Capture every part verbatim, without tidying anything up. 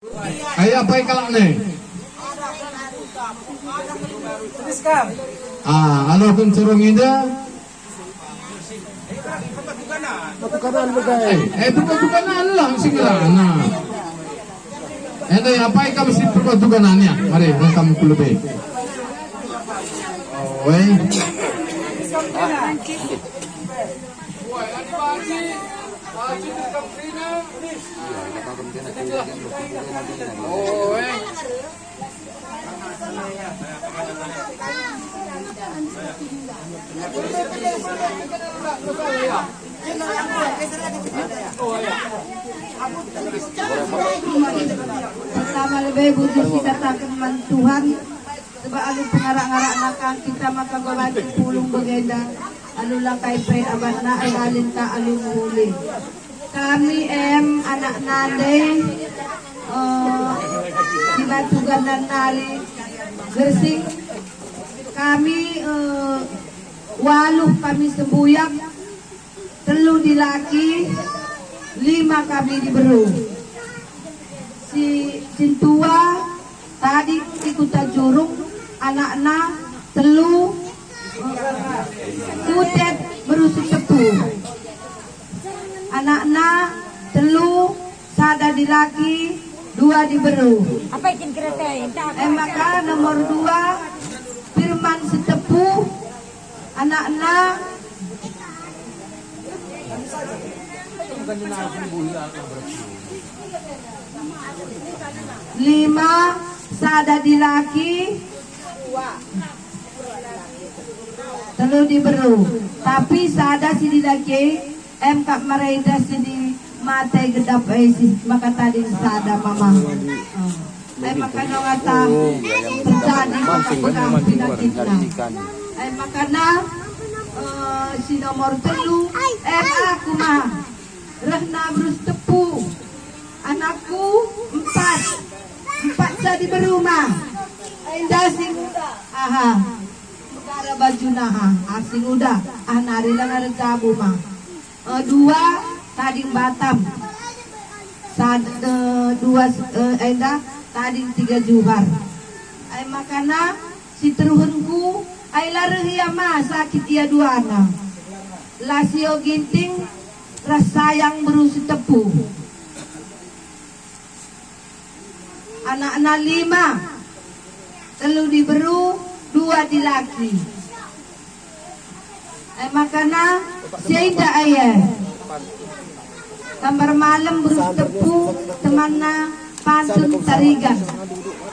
Ai apai kalak ne? Ah, aloken surung enda. Eh, eh, buka-buka lah sing lah. Nah. Enda apai kam si perkotukan ya? Mari, rekam ku lebe. Oh, eh. Pertama lebe bujur si kataken man Tuhan, sebab alu pengarak-ngarak nakang kita maka bagi pulung bagenda, alu langkai pe abanna, alu alinta, alu mehuli. Kami em anak nande, eh, si Batu Ganan nari Gersing. Kami, eh, waluh kami sembuyak, telu dilaki, lima kami diberu. Si sintua tading i Kuta Jurung, anakna telu, eh, Kutet beru Sitepu. Anakna telu, sada dilaki, dua diberu. Apa ikin kereta entah apa? E maka nomor dua, Firman Sitepu, anakna lima, sada dilaki, telu diberu. Tapi sada si dilaki, em kap mereda si di mate gedap e si maka tading sada mama. Eh, maka no ngata terjadi maka pegang pinakitna. Eh, makana, eh, si nomor telu, eh, aku ma. Rehna berus tepu. Anakku empat. Empat sa diberu ma. Enda si nguda. Aha. Mekara baju naha. Ah, si nguda. Ah, nari langa rejabu ma. Eh, dua tading Batam. Sad-, eh, dua, eh, enda tading Tiga Juhar. Ai makana si teruhenku, ai la reh ia ma sakit ia duana. La sio Ginting ras Sayang beru Sitepu. Anakna lima, telu diberu, dua dilaki. E makana si enda e. Kambar malem beru Sitepu, temanna pantun Tarigan.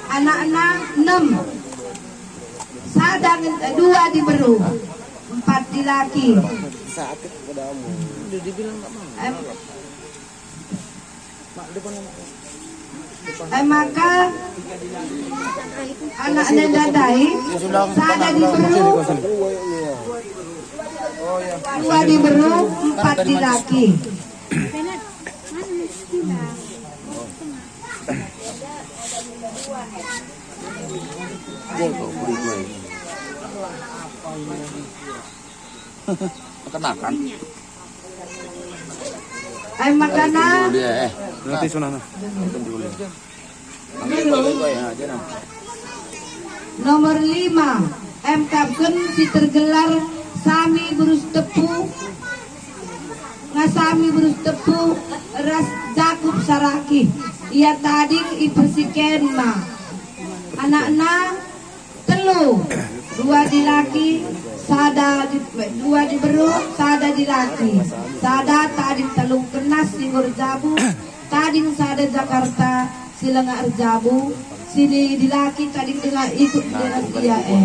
Anakna enem. Sada ngen-, eh, dua diberu, empat dilaki. Em, E maka anak nenda ndai, sada diberu, dua diberu, empat dilaki. Makan-makan. Ai makana. Nanti sunana. Nomor lima, emkapken si tergelar Sami Berus Tepu, Ngasami Berus Tepu ras Jakup Saraki. Ia tading ipersiken ma. Anakna telu, dua dilaki, sada di, dua diberu, sada dilaki. Sada tading Teluk Kenas si enggo erjabu, tading sada Jakarta si langa erjabu, si di, dilaki tading denga ikut dengan ia e.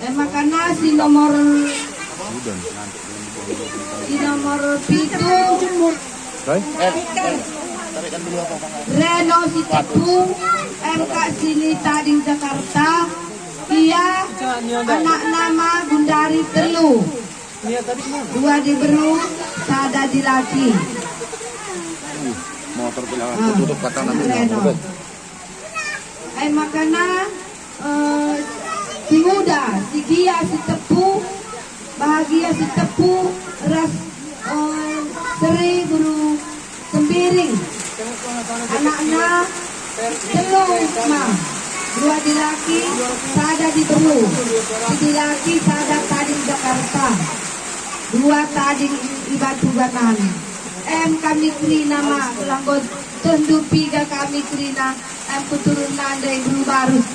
E makana si nomor, si nomor pitu, Reno Sitepu, emkap si ni tading Jakarta, ia anak nama Gundari telu, dua diberu, sada dilaki. Motor pula. Ah, tutup kata nanti. Reno. Ai makana, eh, si nguda, si gia, Sitepu, Bahagia Sitepu, ras, eh, Seri Guru Sembiring, anakna telu ma, dua dilaki, sada diberu, si dilaki sada tading Jakarta, dua tading i Batu Ganan. Em kami kerina ma, gelah enggo tehndu piga kami kerina, em kuturun nande beru barus.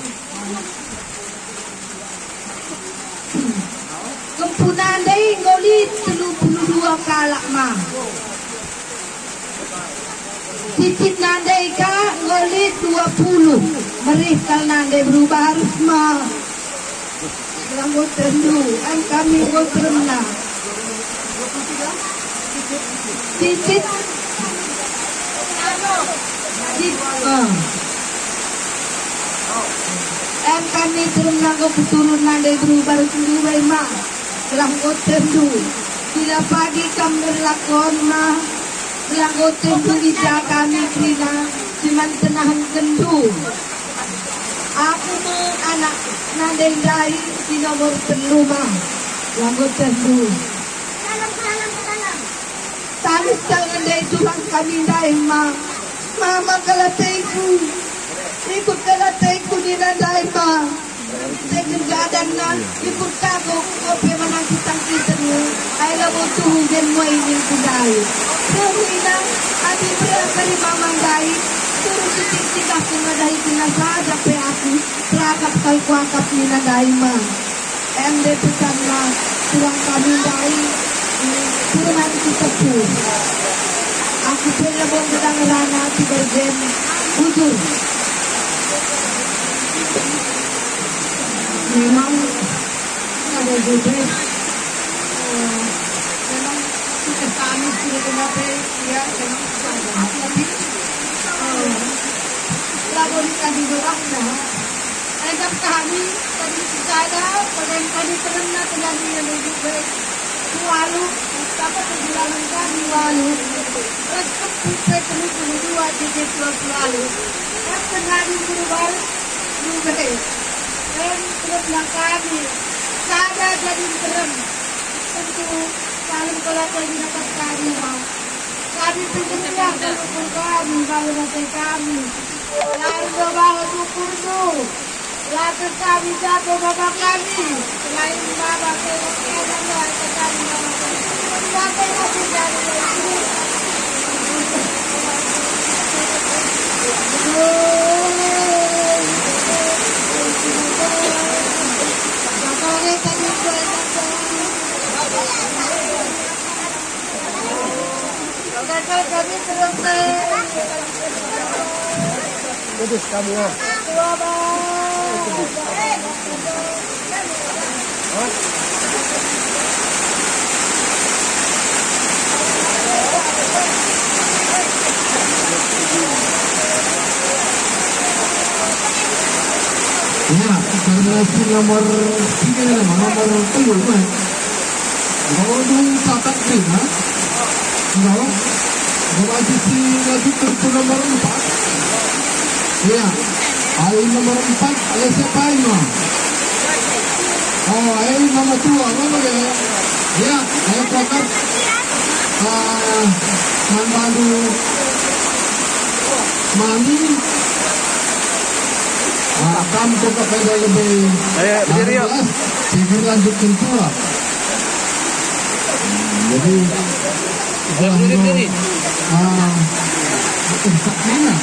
Kempu nande enggo lit telu puluh dua kalak ma. Cicit nande ka enggo lit dua puluh. Merih kal nande beru barus ma. Gelah enggo tehndu, em kami enggo teremna. Cicit. Cicit, eh. Em kami teremna enggo kuturun nande beru barus ndube ma. Gelah enggo tehndu. Bila pagi kam erlakon ma. Gelah enggo tehndu i ja kami kerina si man tenahenkenndu. Aku me anak nande ndai si nomor telu ma. Gelah enggo tehndu. Tangis tangan ndai turang kami ndai ma. Mama kal ateku. Ikut kal ateku nina ndai ma. Teken gadanna, ikut kago, ope manangki tangkiten nge, ai labo tuhu gen muai ningku ndai. Seh inang, adi berat kari mama ndai, suruh sitik singkahken ngadahi kena saja pe aku, teragap kal kuakap nina ndai ma. Ende pesanna, turang kami ndai, Tuhan ku tepu. Aku pe labo nggedangerana si bergen, bujur. Memang ada juga, eh, memang sudah kami sudah kenapa, ya, memang sudah ada. Tapi, eh, lalu kami doang dah. Edap kami, kami percaya, pada kami pernah telah menjadi juga. Walu, dapat kehilangan kami walu. Terus kepung pe telu puluh dua jadi dua puluh walu. Kan kena di guru baru, juga. Kan terus kami, sada jadi terem. Tentu, saling pelatihan dapat kami, mau. Kami penggerak kalau kami, kalau rasa kami. Lain doa syukur tu. Latih kami jago baba kami. Selain baba kami, ada doa kami baba kami. Baba kami dari Kudus kamu, ah. Ya, karena si nomor tiga ini, nomor telu, eh. Enggo dung pakat kerina. Enggo. Enggo maju si lanjutken ku nomor empat. Iya. Ai nomor empat, ale siapa ai ma? Oh, ai nomor dua, nomor ya. Iya, ai pakat. Ah, man bandu mami. Ah, kam tukar pada lebih. Ayo, berdiri, yuk. Tiga lanjutken tua. Jadi, berdiri, berdiri. Ah, eh, tak kena.